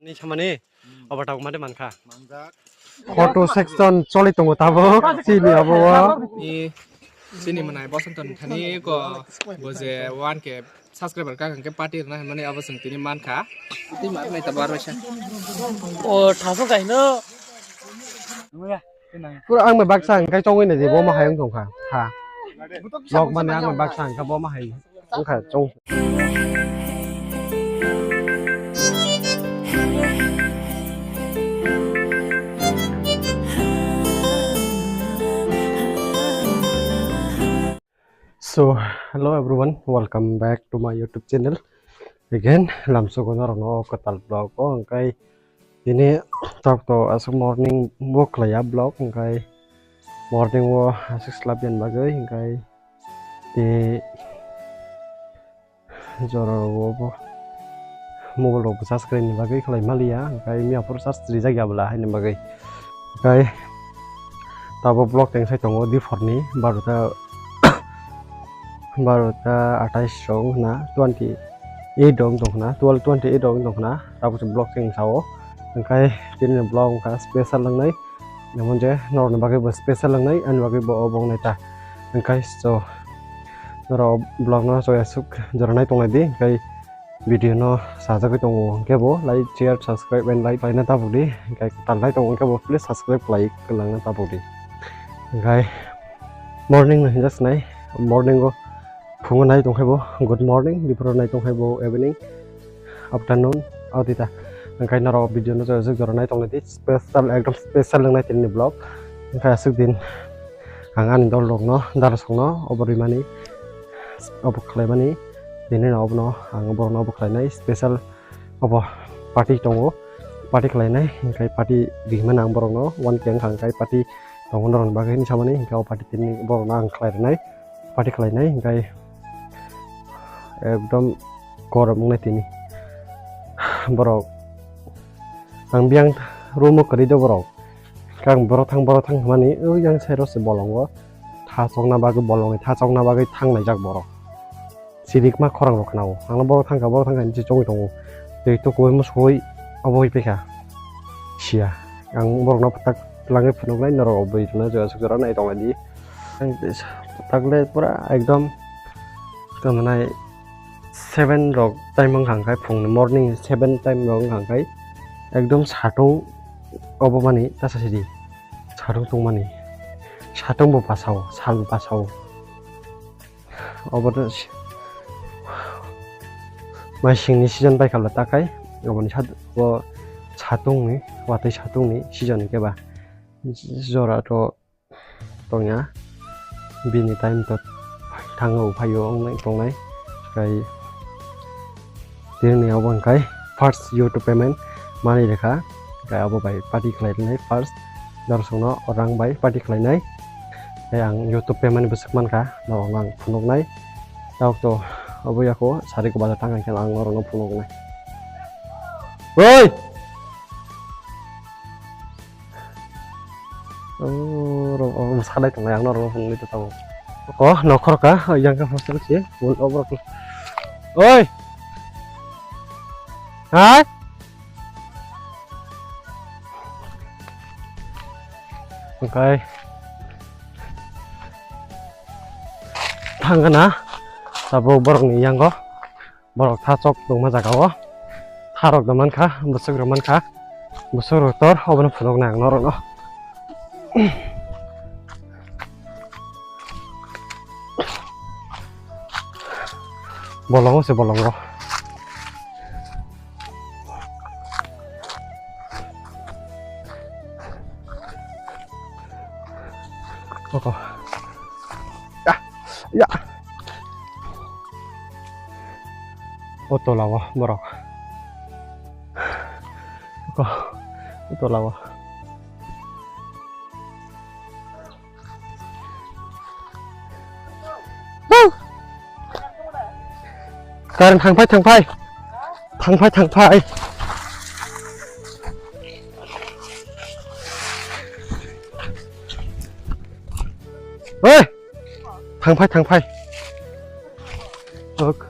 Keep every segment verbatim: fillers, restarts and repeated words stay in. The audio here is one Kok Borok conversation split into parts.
Ni samani obo tabuk mate mankha. Photo section choli tongo tabuk. Chini obo o. Ni chini mwnai Bosonto ni thani ko bo je one K subscriber ka hwnkhe party rwna hinmani abo chwng tini mankha. Tei ma nai ta bar baisa. O thaso kaino. Pura ang bai baksa hwnkhe chongwi naidi bo ma hayung tongkha. Ha. Lok mani ang bai baksa hwnkhe bo ma hayung tongkha chong. So, hello everyone, welcome back to my YouTube channel again. Lamsogo norokno kwtal vlog o hwnkhe tini tok to aswk morning bo khlaiya vlog hwnkhe morning o aswk slap yani bagwi hwnkhe tei jora o bo mobile rok bo charge kwrwi ni bagwi khlai maliya hwnkhe miya phuru charge rijak ya bwla haini bagwi hwnkhe. Tabuk vlog teng sai tongo diphor ni barota, barota athais rok wngkha na, twenty eight rok wngkha na, twelve twenty eight rok wngkha na, tabuk se vlog teng sao. Hwnkhe tini vlog wngkha special wngnai, jemon je norokni bagwi bo special wngnai, ani bagwi bo obo wngnai ta. Hwnkhe so norok vlog no so aswk jora nai tonglai di, hwnkhe video no sajagwi tongo hwnkhe bo like, share, subscribe and like khlaina tabuk di, hwnkhe kwtal nai tongo hwnkhe bo please subscribe khlai kwlangna tabuk di. Hwnkhe morning no hinjak sinai, morning o phungo nai tongkhe bo good morning, biphoro nai tongkhe bo evening, afternoon, audita. Hwnkhe norok video no jora jora nai tonglai di, special, ekdom special wngnai tini vlog. Hwnkhe aswk din ang ani dol rok no, dara song no obo rimani, obo khlaimani. Tini no obono ang borokno obo khlainai special obo party tongo, party khlainai hwnkhe party rimani ang borokno one K wngkha hwnkhe party tongo norokni bagwi hinwi samani hwnkhe o party tini borokno ang khlai rwnai, party khlainai hwnkhe ekdom gorom wngnai tini borok ang biyang room o kwrwi do borok. Khe ang borok thang, borok thang hwnmani, o yang side o se bolongo tha chokna bagwi, bolongni tha chokna bagwi thang laijak borok. Sirikma khorang rok khwnao. Ang borok thang kha, borok thang kha hinwi se chongwi tongo. Tei to kubui musuwi obo wi paikha. Siya. Ang borokno tak twlangwi phunuknai, norok obo wi rwna jora swk jora nai tonglaidi. Ang tak le pura ekdom tongmani seven rok time wngkha hwnkhe, phungni morning seven time rok wngkha hwnkhe ekdom satung obo mani tasa sidi, satung tongmani, satung bo pasao, sal bo pasao. Obo maisingni season bai khala takhai, oboni sat-, o satungni, watwi satungni season hwnkhe ba jora to tongya, bini time to thango phaio wngnai tongnai. Kai tini obo hwnkhe first YouTube payment manwi rwkha, kai obo bai party khlai rwnai first, norokno rang bai party khlainai. Kai ang YouTube payment bwswk mankha, norokno ang phunuknai. Tabuk to obo yako sari ko bazar thang khe ang norokno phunuknai. Oi! Oh, ro, oh, mwskanai tongnai ang norok phunugwi tongkha. Oh, nokhor ka, oh, yang ka hostel se, phone obo. Oi! Hai! Okai. Thangana, tabuk borokni yango. Borok tha chok tongma jaga o. Tha rok da mankha, bwswk rok mankha. Bwswk rok tor, obono phunuknai ang norokno. Bolongo se bolongo. Oko. Ya. Ya. O tola o borok. Oko. O tola o. Woo! Current thangphai, thangphai. Thangphai, thangphai. Oi! Thangphai, thangphai. Ok.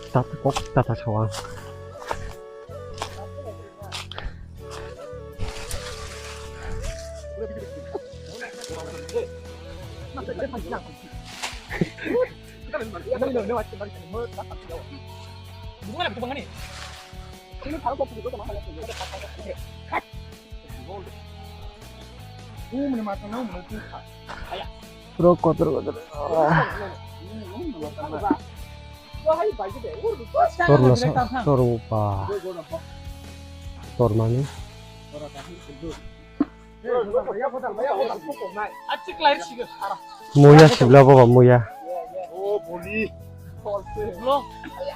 Tata kok tata sawa. Bro, kotor kotor. Tor nasa, tor upa. Tor mani. Muya sibla baba muya.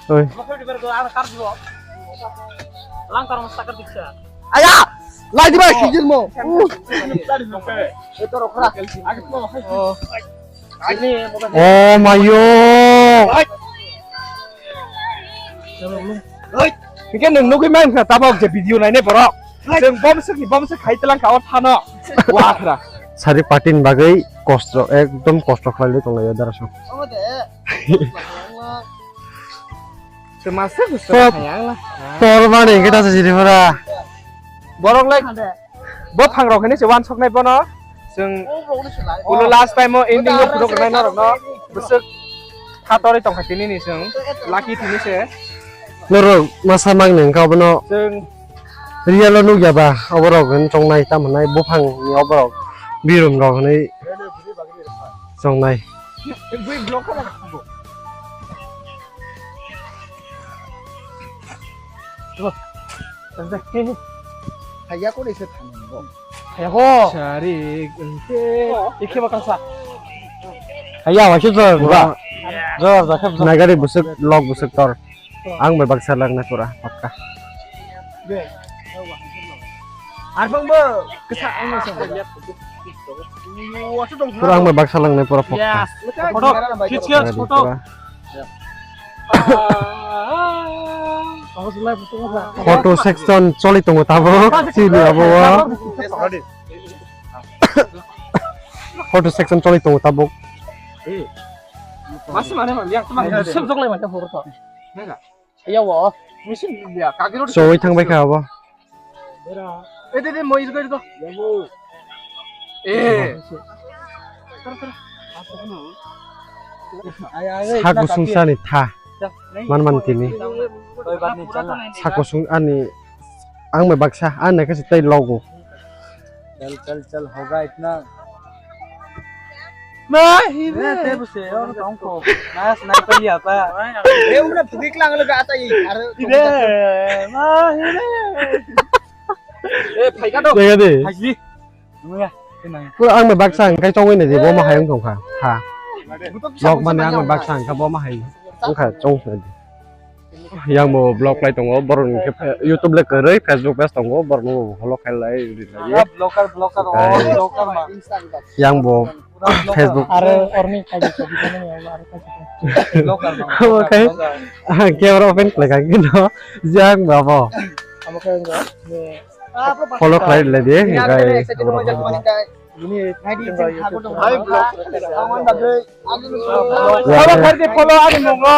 Oi. Aya! Lai di ba, kijil mo. Oh, mayo. Hingke nwng nugui mankha tabok je video naine borok. Chwng bomswk ni bomswk khai tlang ka o thano. Wakhra. Sari party ni bagwi kosto, ekdom kosto khlai tonglaio darasong. Omo de. Chwma se gusto Pop. Hayang la. Tor mani hingke ta siri pura. Borok lai. Bo phangrok hini se wansoknai bono. Chwng ulo last time o ending o phunuk rwnai norokno. Bwswk kha torwi tongkha tini ni chwng. Lucky tini se. Norok masa mang nang ka bono. Chwng real o nukya ba oborok hwn chongnai tam hwnai buphang ni oborok birum rok hwnwi chongnai. Haya ko ni se thani bo. Haya ko. Sari, ente. Ikhe ba kasa. Haya wa khe jor ba. Jor ba khe. Nagari busuk log busuk tor. Ang bai baksa lang na pura pakka. Arbang bo kesa ang sa. Pura ang bai baksa lang na pura pakka. Photo, photo. Photo section choli tongo tabo. Chini abo. Photo section choli tongo tabo. Masa mana mana yang teman. Sep jok lai mana photo. Yawo. Misin ya kagiro. Choi thang bai kha abo. Eh, de, de, mo irgo, irgo. Eh. Sa kusung sani tha. Man man tini. Sa kusung ani ang bai baksa ani kaisa tei logo. Chal, chal, chal, hoga itna. Ma, hi re. Te buse, or tong ko. Mas nai pa ya pa. Eh, umna phudik lang lo ga ta yi. Hi re. Ma, hi re. Eh, phai ka do. Jaga de. Phai ji. Nungya. Pura ang bai baksa ang kai chongwi nai de bo ma hayung tong kha. Ha. Lok mane ang bai baksa ang kha bo ma hayung. Ang kha chong nai de. Yang bo vlog lai tongo, borok ni khe YouTube le kwrwi, Facebook page tongo, borok no follow khai lai, ri lai. Vlogger, vlogger, oh, vlogger ma. Yang bo Facebook. Are orni kaji kaji kono ya, are kaji kaji. Vlogger ma. Omo khai, camera open khlai kha kino, yang bo abo. Amo khai ngo, follow khai lai di, guys. Ini, hai, follow khai di, follow ani mungo.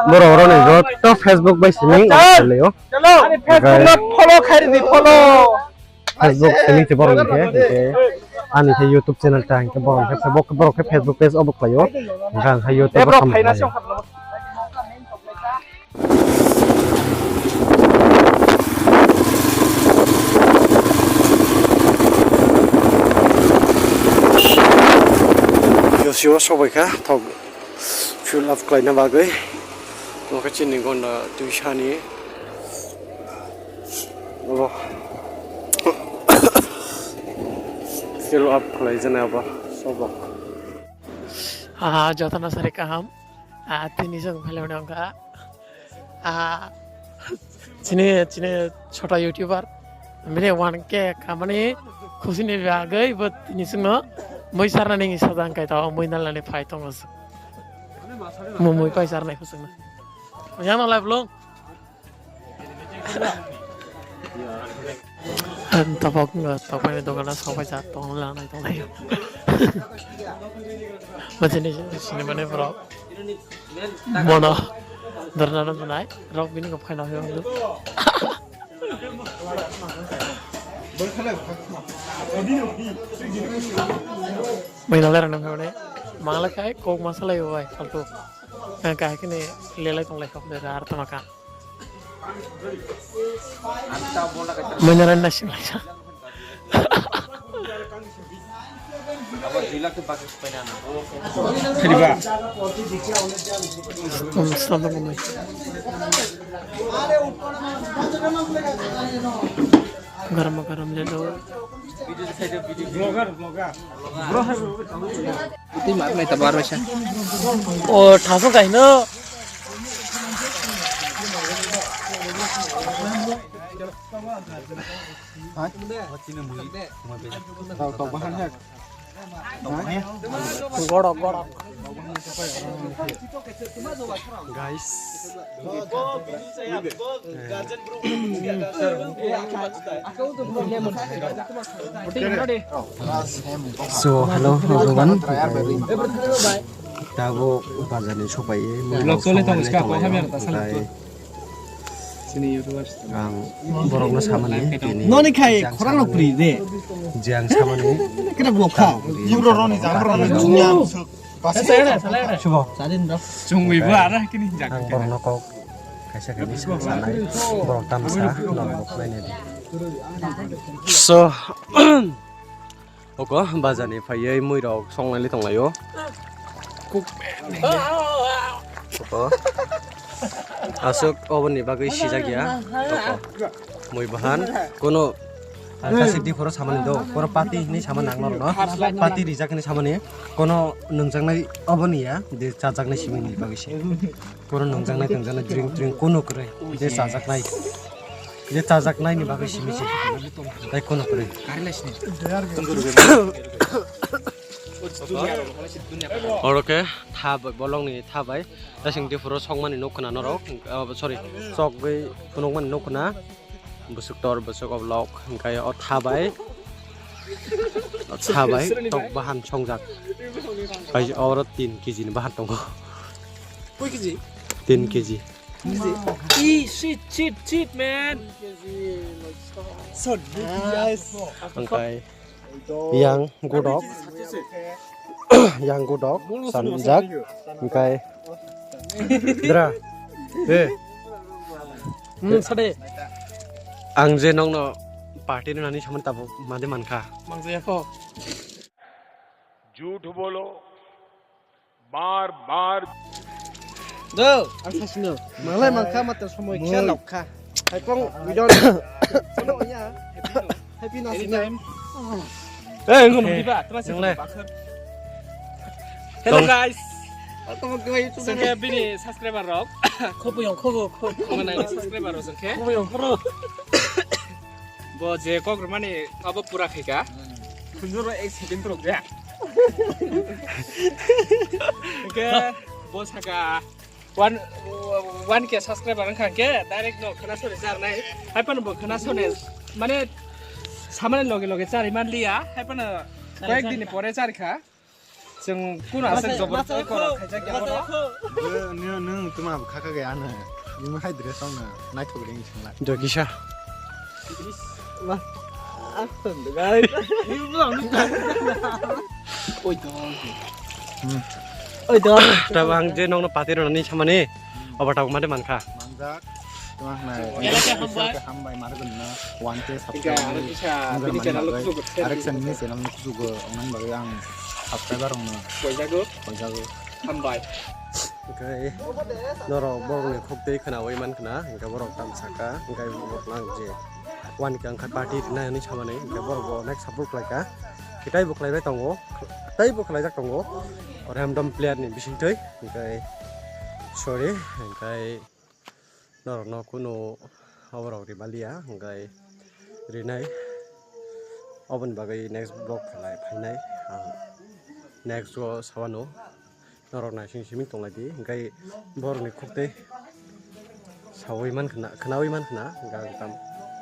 Borok rok ni joto Facebook bai simi ang kalaio. Ani Facebook no follow khai di, follow. Facebook simi te borok ni khe, hingke ani khe YouTube channel ta hingke borok khe Facebook, borok khe Facebook page obo khlaio. Hingke ang khe YouTube. Josio sobai kha thok fill up khlaina bagwi. Omo khe chini gonda twi sani. Obo fill up khlai jana obo sobo. Aha, jotono sari kaham. Ah, tini chwng phailaimani wngkha. Ah, chini, chini chota YouTuber. Bini one K kamani khusini bagwi bo tini chwngno mui sarnani wngwi sajang kai tao mui nalnani phai tongo. Mui, mui pai sarnai khusingno. Yang no live long. Ang tabok, tabokni dogano sobaijak tong lanai tongnai. Bachini sinimani borok. Bono dorna no bunai rok bini kok phaina hoi hoi. Mai nalai rok nang hoi mangla khai kok masa lai bai faltu. Nang kahai kene lelai tong lai kok de ar tama ka. Mai nalai nasi mai sa. Khariba. Garam garam le do. Vlogger, vlogger. Iti mak nai tabar baisa. O thaso kaino. Hai. Tau tau bahan ya. Gorok, gorok. Guys. So, hello everyone. Tabo bazar ni sopai. Vlog chole tong ska ko hamya ta sal. Ang borokno samani tini. Noni khai khorang rok pri de. Je ang samani. Kira bo kha. Yuro roni jang roni chunya. Subo. Chungwi bo ara kini jang. Ang borokno kok kaisa kaisa sanai. Borok tamsa nokbo khlainai di. So, Oko bazar ni phaiwi mui rok songnai tonglaio. Oko aswk oboni bagwi sijak ya. Oko mui bahan kono alta sidi phoro samani do, phoro pati hinwi samani ang norokno. Pati rijak hinwi samani kono nungjaknai oboni ya, de chajaknai simi ni bagwi se. Phoro nungjaknai tongjaknai drink drink kono kwrwi, de chajaknai. Je chajaknaini bagwi simi se. Tai kono kwrwi. Oro khe tha bai, bolongni tha bai. Tasing tiphuru sokmani nuk khna norok. Ah, sorry, sokgwi phunukmani nuk khna. Bwswk tor, bwswk oblok. Hwnkhe o tha bai. O tha bai tok bahan songjak. Kaisa oro tin kg ni bahan tongo. Koi kg? Tin kg. Eee, shit, shit, shit, man. So nice. Hwnkhe yang godok, yang godok sanjak, hwnkhe dra, eh, hmm, sade. Ang je nokno party rwnani samani tabuk made mankha. Mangjaya kho. झूठ बोलो। बार बार। Do, ang sasino. Malai mankha mato somoi khe lokha. Haipong we don't. Sino ya. Happy na sino. Eh, ngono diba? Tma sino. Hello guys. Sengke bini subscriber rok. Khopo yong khogo. Mana subscriber rok sengke. Khopo yong khogo. Bo je kok rwmani abo pura khaika. Khunjuro ek second rok ya. Oke, bo saka one, one K subscriber wngkha khe direct no khwna sori charnai. Hai phano bo khwna sone mane samani loge loge chari man liya. Hai phano koyek din ni pore charikha. Chwng kuno aswk jobor tei korok khaijak ya bono. Nw, nw, nw, tuma bo khakha gaya ano. Nw hai dress ong na, naithok ring singla. Jokisa. Ma, aswk de gai. Oi to. Hmm. Oi to. Tabang je nokno pati rwnani samani. Obo tabuk made mankha. Manjak. Tuma hwnai, hambai. Hambai, mare gwnna, one K subscriber. Arek channel ni channel ni kuchugo, ongmani bagwi ang subscriber rokno. Poijago. Poijago. Hambai. Oke. Norok borokni khuk twi khwnawi mankha, hwnkhe borok tam saka, hwnkhe borok nang je one K wngkha party rwnai hinwi samani, hwnkhe borok bo onek support khlaikha. Tei bo khlaibai tongo, tei bo khlaijak tongo. Random player ni bisingtwi, hwnkhe sorry, hwnkhe Norokno kunu oborok rimaliya, hwnkhe rinai. Oboni bagwi next vlog khlai phainai ang. Next o sawano norok naising simi tonglaidi, hwnkhe borokni khuk tei sawi mankha na, khwnawi mankha na, hwnkhe ang tam,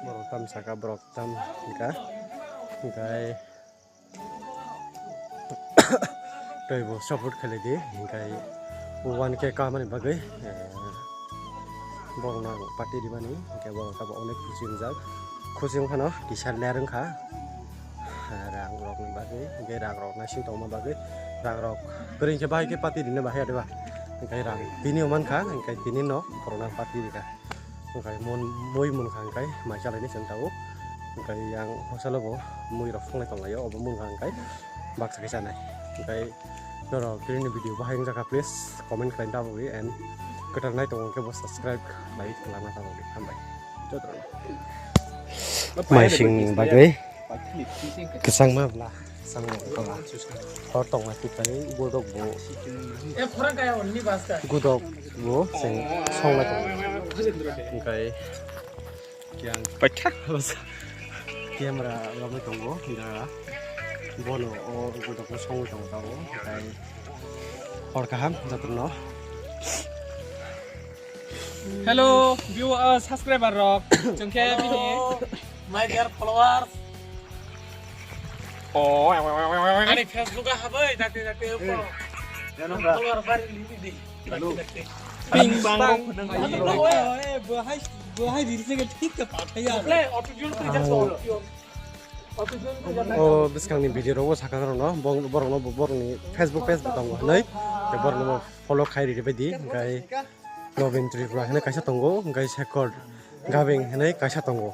borok tam saka, borok tam hwnkha, hwnkhe. Tei bo support khlai di, hwnkhe One K kamani bagwi, eh, borokno ang party rimani, hwnkhe borok tabuk onek khusi wngjak. Khusi wngkhano kisa ler wngkha. Rang rokni bagwi, hwnkhe rang rok naising tongma bagwi, rang rok kwrwi khe bahai khe party rina bahai adiba. Hwnkhe rang tini o mankha, hwnkhe tini no borokno party rikha. Hwnkhe mon-, mui munkha hwnkhe mai chalaini chwng tabuk. Hwnkhe yang hosalo bo mui rok songlai tonglaio, obo munkha hwnkhe baksa khe chanai. Hwnkhe norok tini video bahai wngjakha, please comment khlaina tabukdi and kwtal nai tongo hwnkhe bo subscribe khlai khlana tabukdi. Hambai. Jotono. Maising bagwi kwchangma bla, kwchangma bla. Hor tongma tipai godok bo. Godok bo chwng songlai tongo. Hwnkhe camera romwi tongo. Bono o godokno songwi tongo tabuk. Hwnkhe hor kaham jotono. Hello, view, uh, subscriber rok. Chwng khe bini my dear followers. Oh, ani Facebook a habai dakti dakti ko. Follower bari limi di. Ping pang. Bo hai, bo hai ril se thik ta pathai ya. Play auto tune ko ja so. O bwskangni video rogo sakha rokno, borokno, borokni Facebook page bo tongo hwnwi, borokno follow khai rwbaidi, hwnkhe Nobin Tripura hwnwi kaisa tongo, hwnkhe Shekhar Gabing hwnwi kaisa tongo.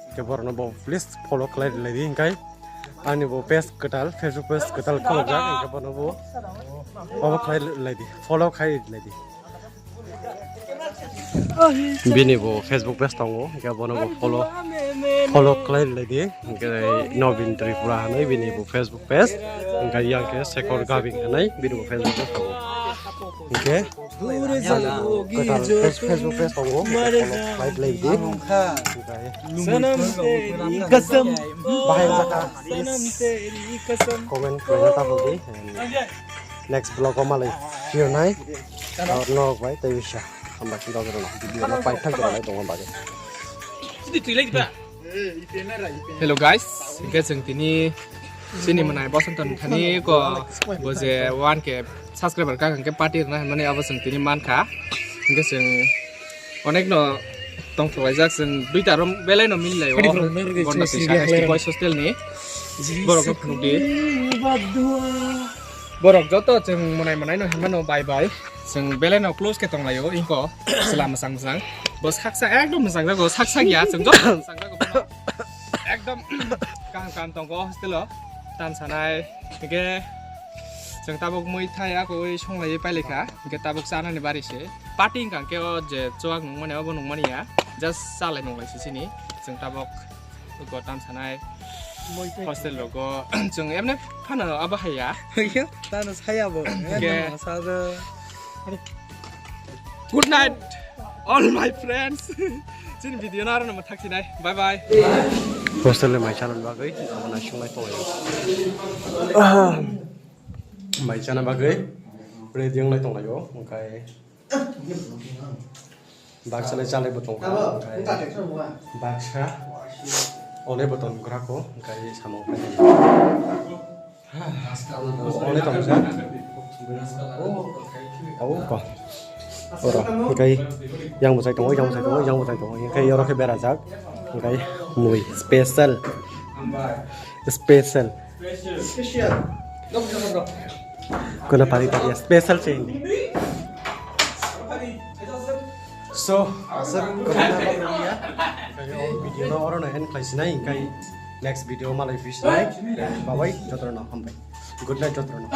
Hwnkhe borokno bo please follow khlai rwlaidi, hwnkhe ani bo page kwtal, Facebook page kwtal khulukjak, hwnkhe bono bo follow khlai rwlaidi, follow khai rwlaidi. Bini bo Facebook page tongo, hwnkhe bono bo follow, follow khlai rwlaidi, hwnkhe Nobin Tripura hwnwi bini bo Facebook page, hwnkhe yang khe Shekhar Gabing hwnwi bini bo Facebook page tongo. Hwnkhe kwtal Facebook page tongo, follow khlai rwlaidi. Hwnkhe bahai wngjakha, comment khlaina ta hwdi. Next vlog o malai phiyonai norok bai tei bisa. Hambai khe jotono video no paithak tongo bagwi. Hello guys, hwnkhe chwng tini chini mwnai Bosonto ni thani ko bo je one K subscriber ka hwnkhe party rwna hwnmani abo chwng tini mankha. Hwnkhe chwng onek no tongthok laijak, chwng duita room belai no mili lai o. Gonna tisa S T boys hostel ni borok no phunukdi. Borok joto chwng mwnai mwnai no hinmano bye bye. Chwng belai no close khe tonglaio, ingko chwla mwchang mwchang. Bo saksa ekdom mwchang jago, saksa ya chwng joto mwchang jago. Ekdom kaham kaham tongo hostel o. Tan sanai, hwnkhe chwng tabuk mui thai akoi songlaiwi pailekha, hwnkhe tabuk chanani bari se. Party wngkha hwnkhe o je chuak nungmani obo nungmani ya, just chalai nunglai se chini. Chwng tabuk Gotam sanai hostel rogo chwng emne phano abo haya. Tano saya bo. Ke. Good night, all my friends. Chini video no aro no thak sinai. Bye bye. Hostel le mai chana bagwi abo nai sunglai tongo. Mai chana bagwi ready wnglai tonglaio, hwnkhe. Baksa le chalai bo tongo. Baksa ole bo tong gra ko, hwnkhe samung painai. Ole tong sa. Oh, oh, ko. Oro, hwnkhe yang bo chai tongo, yang bo chai tongo, yang bo chai tongo. Hwnkhe oro khe berajak. Hwnkhe mui special. Special. Special. Special. Dok, dok, dok. Kuna pari pari special se. So, asal kuna pari ya. Kayo video no oro na end khlai sinai, kai next video malai fish nai. Bye bye, jotono hambai. Good night, jotono.